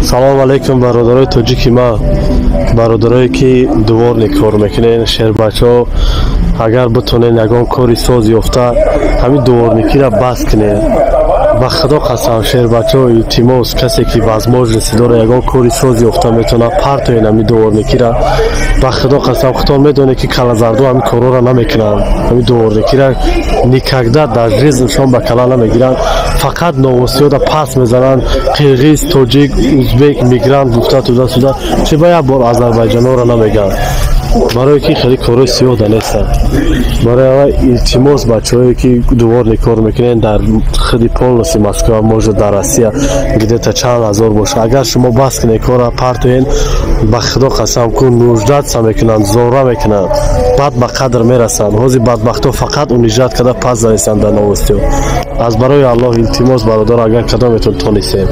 Салому алейкум, бародарои тоҷики ма, бародарое ки дворник кор мекунен, шербачаҳо. Агар битонен, ягон кори соз ёфта, ҳамин дворникиро бас кунед. Ба Худо қасам, шербачаҳо, илтимос, касе ки возможности дора, ягон кори соз ёфта метавонад, партоен ҳамин дворникира. Ба Худо қасам, худтон медонед, ки калазардо ҳамин корҳоро намекунанд. Ҳамин дворникира никогда дар жизншон ба кала намегиранд. Фақат новостиёда пас мезананд: қирғиз, тоҷик, узбек, мигрант гуфта, туда суда. Чи ба як бор озарбайҷонҳоро намегӯянд? Барое ки хеле корҳои сиёҳ да нестанд. Барои ава илтимос, бачаҳое ки дворник кор мекунед, дар худи полностью Москва, может, дар Россия где-то чанд ҳазор боша, агар шумо бас кунед, кора партоен, ба Худо қасам, ку нуждаться мекунанд, зора мекунанд, баъд ба қадр мерасанд. Ҳозир бадбахтҳо фақат унижать карда пас занистанд дар новостиҳо. Аз барои Аллоҳ илтимос, бародар, агар кадометон тонистем.